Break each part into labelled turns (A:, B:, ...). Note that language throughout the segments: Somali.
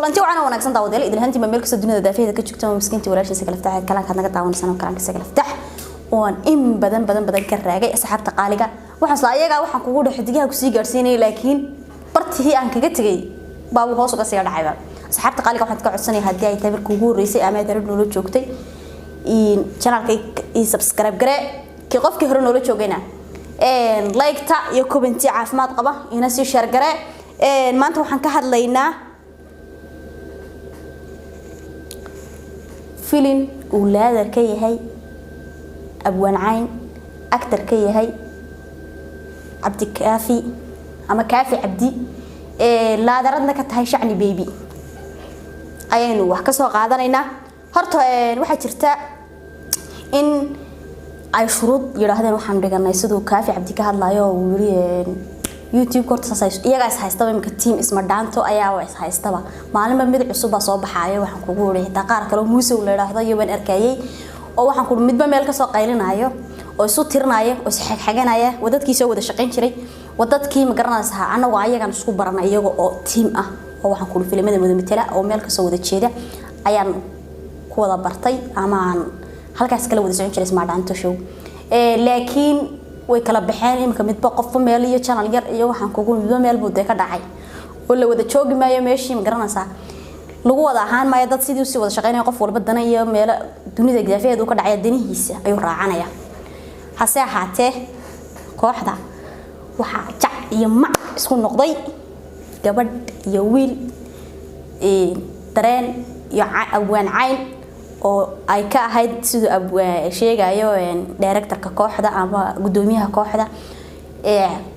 A: Kulanti wacan oo wanaagsan, daawadayaal idin hantiba meel kasta dunida daafaheeda ka joogta. Miskiintii walaashiisa kala ftax kalaankaad naga daawanaysan oo kalaanka kala ftax oon in badan badan badan ka raagay. Asxaabta qaaliga, waxaan soo ayaga waxaan kugu dhex xidigaha kusii gaarsiinayay, laakiin bartii aan kaga tegay baabu hoos uga sii dhacayba. Asxaabta qaaliga, waxaan ka codsanaya haddii ay tahay markii ugu horreysay ama aad hore noola joogtay in channelka i subscribe gare, kii qofkii hore noola joogayna like-ta iyo comment caafimaad qaba ina sii share gare. Maanta waxaan ka hadlaynaa filin uu laadar ka yahay Abwaan Cayn, actor ka yahay Cabdikaafi ama Kaafi Cabdi, laadaradna ka tahay Shacni Baby, ayaynu wax ka soo qaadanaynaa. Horta waxaa jirta in ay shuruud yidhaahdeen waxaan dhiganay, siduu Kaafi Cabdi ka hadlayo oo uu yiri YouTube horta saas iyagaa is haystaba. Imika team Isma Dhaanto ayaa is haystaba, maalinba mid cusub baa soo baxaayo. Waxaan kugu wuri xitaa qaar kale oo Muusow la yidhaahdo iyo baan arkayay oo waxaan kuhi midba meel kasoo qaylinayo oo isu tirinaya oo isxagxaganaya. Wadadkii soo wada shaqayn jiray, wadadkii ma garanaysaa, anagoo ayagan isku barana iyaga oo team ah oo waxaan kuhi filimada wada matala oo meel kasoo wada jeeda ayaan ku wada bartay ama aan halkaas kala wada socon jiray Isma Dhaanto Show. Laakiin way kala baxeen imika, midba qofba meel iyo channel yar iyo waxaan kugu midba meel buu dee ka dhacay oo la wada joogi maayo meeshii, ma garanaysaa, lagu wada ahaan maayo dad sidii usii wada shaqeynaya. Qof walba dana iyo meelo dunida gidaafaheeda uu ka dhacaya danihiisa ayuu raacanaya. Hase ahaatee kooxda waxaa jac iyo mac isku noqday gabadh iyo wiil, Dareen iyo Abwaan Cayn, oo ay ka ahayd siduu sheegayo directorka kooxda ama gudoomiyaha kooxda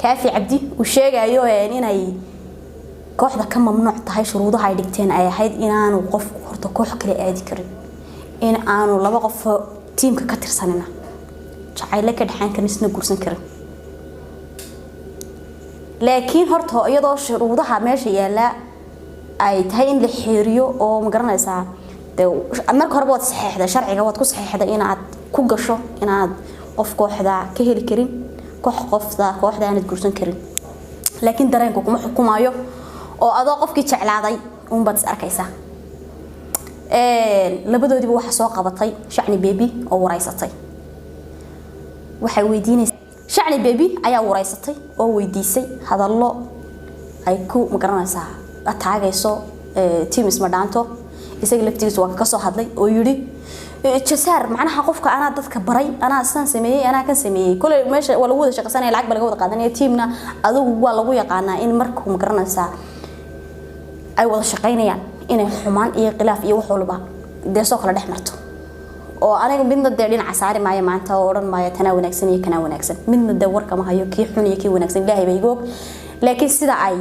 A: Kaafi Cabdi uu sheegayo inay kooxda ka mamnuuc tahay. Shuruudaha ay dhigteen ay ahayd inaanu qofku horta koox kale aadi karin, in aanu laba qof tiimka ka tirsanina jacaylo ka dhexaan karin, isna guursan karin. Laakiin horta iyadoo shuruudaha meesha yaallaa ay tahay in la xeeriyo oo ma garanaysaa, dee marka horeba waad saxeexday sharciga, waad ku saxeexday inaad ku gasho inaad qof kooxda ka heli karin, koox qofda kooxda aanad guursan karin, laakiin dareenku kuma xukumayo oo adoo qofkii jeclaaday uunbaad is arkaysaa. Labadoodiiba waxaa soo qabatay Shacni Baby oo wareysatay. Waxay weydiinaysaa Shacni Baby ayaa wareysatay oo weydiisay hadallo ay ku ma garanaysaa ataagayso team Isma Dhaanto. Isaga laftigiisu waa ka soo hadlay oo yidhi jasaar macnaha qofka anaa dadka baray, anaa sidan sameeyey, anaa kan sameeyey. Koley meesha waa lagu wada shaqaysanaya, lacag baa laga wada qaadanaya. Teamna adigu waa lagu yaqaanaa in markuu ma garanaysaa ay wada shaqaynayaan inay xumaan iyo khilaaf iyo wax walba dee soo kala dhex marto. Oo aniga midna dee dhinaca saari maayo maanta oo odhan maayo tanaa wanaagsan iyo kanaa wanaagsan, midna dee warkama hayo kii xun iyo kii wanaagsan, Ilaahay baa igu og. Laakiin sida ay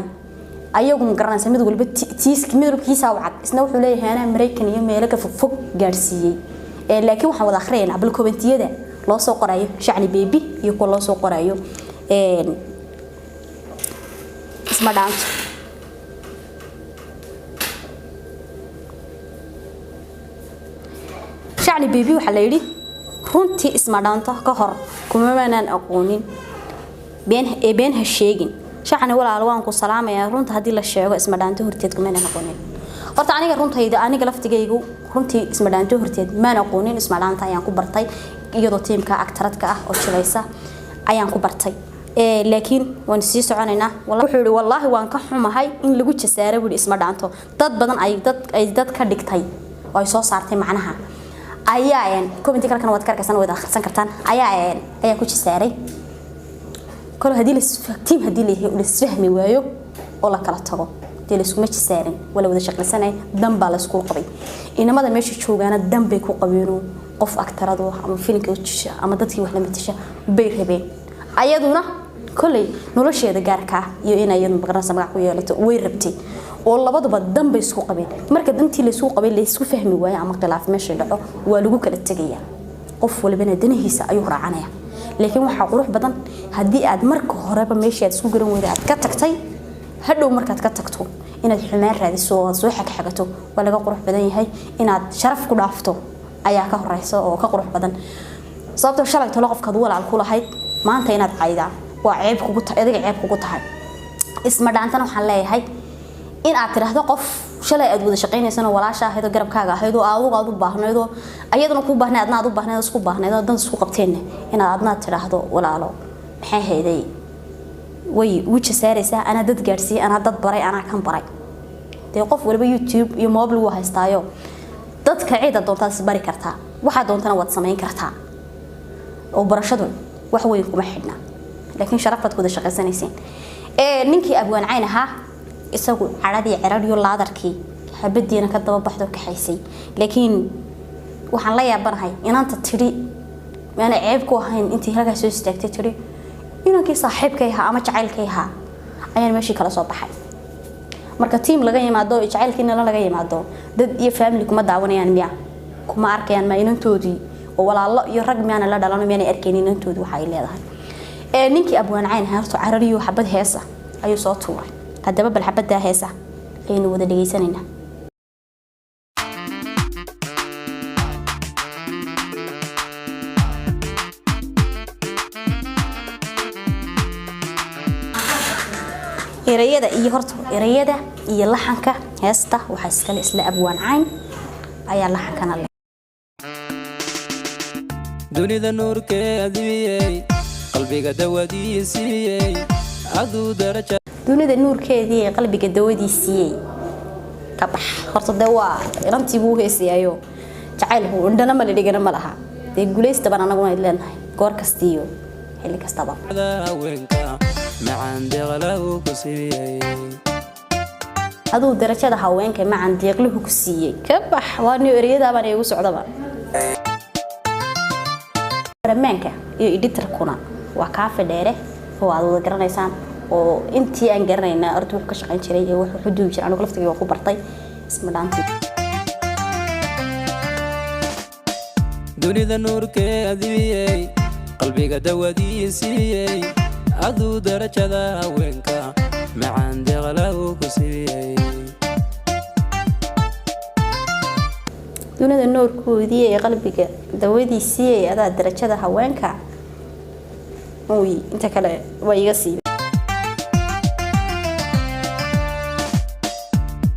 A: ayagu ma garanaysa mid walba tiis, mid walba kiisaa u cad. Isna wuxuu leeyahay anaa Maraykan iyo meelo ka fogfog gaadhsiiyey. Laakiin waxaan wada akhriyaynaa bal commentiyada loo soo qorayo Shacni Baby iyo kuwa loo soo qorayo Isma Dhaanto. Shacni Baby waxaa la yidhi runtii Isma Dhaanto ka hor kumamanaan aqoonin been ee been ha sheegin. Shacni walaal, waan ku salaamayaa. Runta haddii la sheego, Isma Dhaanto horteed kumanaan aqoonin. Horta aniga runtayda, aniga laftigaygu runtii Isma Dhaanto horteed maan aqoonin. Isma Dhaanta ayaan ku bartay iyadoo tiimka actoradka ah oo jilaysa ayaan ku bartay. Laakiin waan sii soconaynaa. Wuxuu yidhi wallaahi waan ka xumahay in lagu jasaaro, buu yidhi, Isma Dhaanto. Dad badan ay dad ka dhigtay oo ay soo saartay macnaha ayaa commenti kalkan waad ka arkaysaan, waad akhrisan kartaan, ayaa ku jasaaray. Kole haddii tiim haddii la isfahmi waayo oo la kala tago, dee layskuma jasaarin, waa la wada shaqaysanay, dan baa laysku qabay. Inamada meesha joogaana dan bay ku qabeenoo qof actoradu ama filimka u jisha ama dadkii wax la matasha bay rabeen. Ayaduna koley nolosheeda gaarka ah iyo in iyadu magaranaysa magac ku yeelato way rabtay, oo labaduba dan bay isku qabeen. Marka dantii laysku qabay laysku fahmi waayo ama khilaaf meesha dhaco, waa lagu kala tegayaa, qof walbana danihiisa ayuu raacanaya. Laakiin waxaa qurux badan haddii aad marka horeba meeshii aad isku garan weyda aad ka tagtay, hadhow markaad ka tagto inaad xumaan raadiso oo aad soo xagxagato waa laga qurux badan yahay. Inaad sharaf ku dhaafto ayaa ka horeysa oo ka qurux badan, sababtoo shalay tolo qofkaad walaal ku lahayd maanta inaad caydaa waa ceeb kugu tahay, adiga ceeb kugu tahay. Isma Dhaantana waxaan leeyahay in aad tidhaahdo qof Shalay aad wada shaqaynaysana, walaasha ahayd oo garabkaaga ahayd oo adigu aad u baahnayd oo ayaduna kuu baahnayd, adna aad u baahnayd oo isku baahnayd oo dan isku qabteenna, inaad adna tidhaahdo walaalo maxay hayday, way weji saaraysaa. Anaa dad gaadhsiiyey, anaa dad baray, anaa kan baray. Dee qof waliba YouTube iyo mobile wuu haystaayo, dadka ciida doontaad isbari kartaa, waxaa doontana waad samayn kartaa oo barashadu wax weyn kuma xidhna, laakiin sharaf baad ku wada shaqaysanayseen. Ninkii Abwaan Cayn ahaa isagu cadhadii ceraryo laadarkii xabadiina ka daba baxdo kaxaysay. Laakiin waxaan la yaabanahay inaanta tidhi maana ceeb ku ahayn intii halkaas soo istaagtay tidhi inankii saaxiibkay ahaa ama jacaylkay ahaa ayaan meeshii kala soo baxay. Marka tiim laga yimaado, jacaylkiina laga yimaado, dad iyo family kuma daawanayaan miya? Kuma arkayaan ma inantoodii oo walaalo iyo rag miyaana la dhalano? Miyaanay arkaynin inantoodii waxa ay leedahay? Ninkii Abwaan Cayn ahaa horta carariyo xabad heesa ayuu soo tuuray. Haddaba bal xabaddaa heesa ayaynu wada dhegaysanaynaa. Erayada iyo horta erayada iyo laxanka heesta waxaa iskale isla Abwaan Cayn ayaa laxankana leh.
B: Dunida nuurkeediyey, qalbiga dawadii siiyey, aduu daraja.
A: Dunida nuurkeedii ee qalbiga dawadii siiyey, ka bax. Horta dee waa inantii buu heesayayo, jacaylku indhana ma la dhigana ma laha. Dee guulaystaban anaguna leenahay goor kastiiyo xilli kastaba.
B: Haweenka macaan deeqlahu ku siiyey.
A: Aduu darajada haweenka macan deeqluhu ku siiyey, ka bax. Waa ni ereyadaabaan igu socdaba. Ramaanka iyo editorkuna waa Kaafi Dheere oo aad wada garanaysaan, oo intii aan garanayna horta wuxuu ka shaqayn jiray iyo wuxuu duubi jiray. Anigu laftigii waan ku bartay isma dhaantii.
B: Dunida nuurkeediyey, qalbiga dawadii siiyey, aduu darajada haweenka macaan deeqlahu ku siiyey.
A: Dunida nuurkoodii ee qalbiga dawadii siiyey, adaa darajada haweenka. Uy, inta kale waa iga siibay.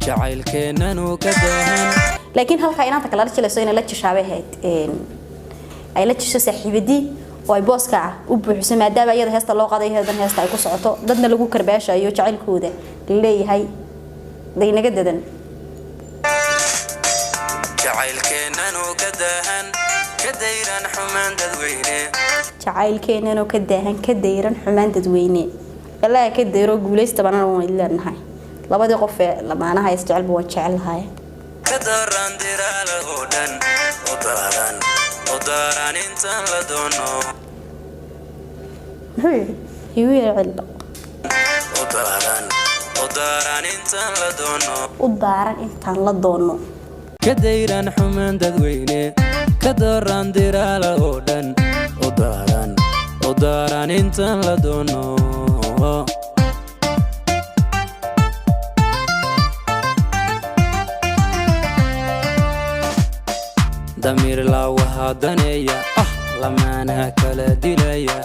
B: Jacaylkeennanu ka daahan.
A: Laakiin halkaa inaanta kale la jilayso inay la jishaabay ahayd, ay la jisho saaxiibadii oo ay booska u buuxiso, maadaama iyada heesta loo qaday, heedan heesta ay ku socoto, dadna lagu karbaashayo jacaylkooda leeyahay daynaga dadan.
B: Jacaylkeennanu ka daahan, ka dayran xumaan dadweyne.
A: Jacaylkeenanoo ka daahan, ka dayran xumaan dadweyne, allaha ka dayro. Guulaysta banana waan leenahay labadii qof ee lamaanaha isjecelba, waan jecelahay.
B: Ka daran diraala oo dhan, u daaran, u daaran intaan la doono.
A: Muxuu yidhi? Igu yara celba.
B: U daaran, u daaran intaan la doono.
A: U daaran intaan la doono.
B: Ka dayran xumaan dadweyne, ka daran diraala oo dhan, u daaran, u daaran intaan la doono. Damiir laawaha daneeya ah, lamaanaha kala dilaya,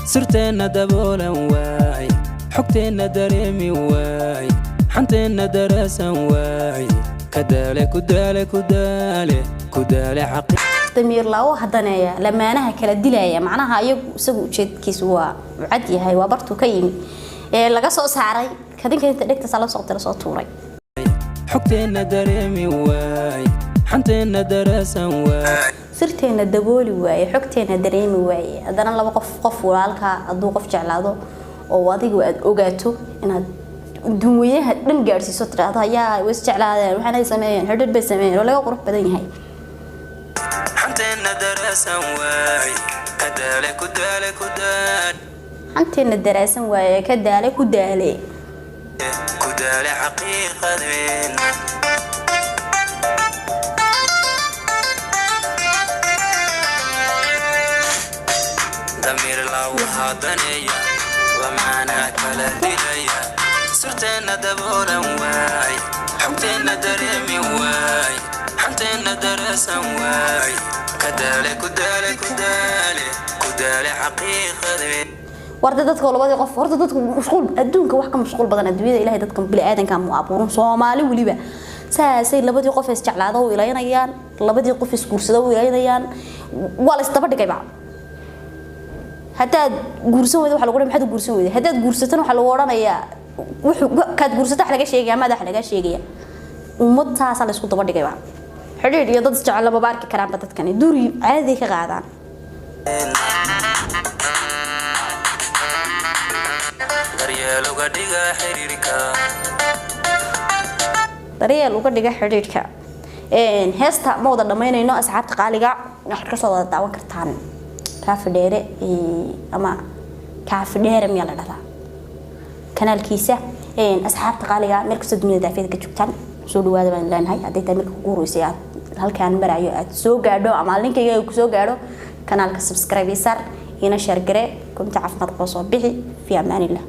B: sirteenna daboolan waay, xogteenna dareemi waay, xanteenna daraasan waay, ka daale, ku daale, ku daale, ku daale xaqi.
A: Damiir laawo hadaneeya, lamaanaha kala dilaya, macnaha iyagu isagu ujeedkiisu waa u cad yahay, waa bartuu ka yimi ee laga soo saaray kadinka inta dhegta la soo tira soo tuuray.
B: Xogteenna dareemi waay, xanteenna daraasan waay.
A: Sirteena dabooli waaye, xogteena dareemi waaye. Haddana laba qof, qof walaalka hadduu qof jeclaado oo adigu aad ogaato, inaad dunweynaha dhan gaadhsiiso, tiraahdo ayaa way isjeclaadeen, waxaanay sameeyeen, xidhiidh bay sameeyeen oo laga qurux badan yahay.
B: Xanteenna daraasan waay, ka daale, ku daale, ku daale.
A: Xanteena daraasan waaye, ka daale, ku daale.
B: Ku daale xaqiiqadeen. Damiir laawaha daneeya, lamaanaha kala dilaya, sirteenna daboolan waay, xogteenna dareemi waay, xanteenna daraasan waay, ka daale, ku daale, ku daale, ku daale xaqiiqadeen.
A: Warda dadka labadii qof horta dadku mashquul adduunka wax ka mashquul badan adduunyada Ilaahay dadka bini'aadanka mu abuurin, Soomaali weliba. Saasay labadii qof isjeclaada u ilaynayaan, labadii qof isguursada u ilaynayaan. Waa la isdaba dhigayba. Haddaad guursan weydo, waxa lagu odhan: "Maxaad u guursan weyday?" Haddaad guursatana, waxaa lagu odhanayaa wuxuu kaad guursata wax laga sheegaya ama wax laga sheegaya. Ummad taasaa la isku daba dhigayba. Xidhiidh iyo dad isjecel lamaba arki karaanba. Dadkani duri caadi ka qaadaan.
B: Daryeel uga dhiga xiriirka.
A: Daryeel uga dhiga xidhiidhka. Heesta ma wada dhammaynayno, asxaabta qaaliga. Waxaad kasoo wada daawan kartaan Kaafi Dheere ama Kaafi Dheere miyaa la dhahdaa kanaalkiisa. Asxaabta qaaliga, meel kastoo dunida daafeeda ka joogtaan, soo dhawaada baan leenahay. Hadday tahay marka kugu horeysay aad halkaan marayo aad soo gaadho ama linkayga uu kusoo gaadho, kanaalka subscribe saar, ina share garee, comment caafimaad qaba soo bixi. Fi amaanillah.